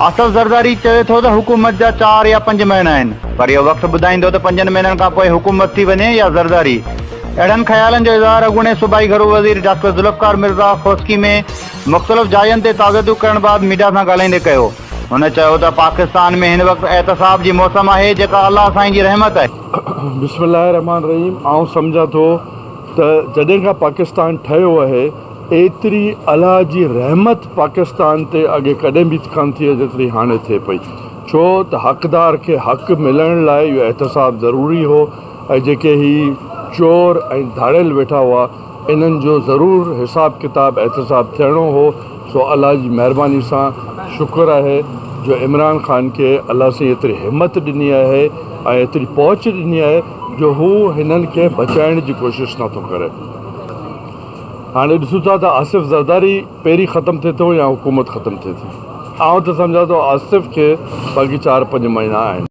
آصف زرداري چوي ٿو ته حڪومت جا چار يا پنج مهينا آهن پر اهو وقت ٻڌائيندو ته پنجن مهينن کانپوء حڪومت ٿي وڃي يا زرداري. اهڙن خيالن جو اظهار اڳوڻي صوبائي گهرو وزير ڊاڪٽر ذوالفقار مرزا خوسڪي ۾ مختلف جاين تي تعزيتون ڪرڻ بعد ميڊيا سان ڳالهائيندي ڪيو. هن چيو ته پاڪستان ۾ هن وقت احتساب جي موسم آهي جيڪا الله سائين جي رحمت آهي. بسم الله الرحمٰن الرحيم آئون سمجهان ٿو ته جڏهن کان پاڪستان ٺهيو آهي ايتري الله جي رحمت پاڪستان تي اڳي ڪڏهن به ڪانه ٿي آهي جيتري هاڻي ٿئي پئي ڇو ته حقدار کي حق ملڻ لاء اهو احتساب ضروري هو ۽ جيڪي هي چور ۽ ڌاڙيل ويٺا هئا انهن جو ضرور حساب ڪتاب احتساب ٿيڻو هو سو الله جي مهرباني سان شڪر آهي جو عمران خان کي الله سائين ايتري همت ڏني آهي ۽ ايتري پهچ ڏني آهي جو هو هنن کي بچائڻ جي ڪوشش نٿو ڪري. هاڻي ڏسون ٿا ته آصف زرداري پهرين ختم ٿئي ٿو يا حڪومت ختم ٿئي ٿي. آئون ته سمجهان ٿو آصف کي باقي چار پنج مهينا آهن.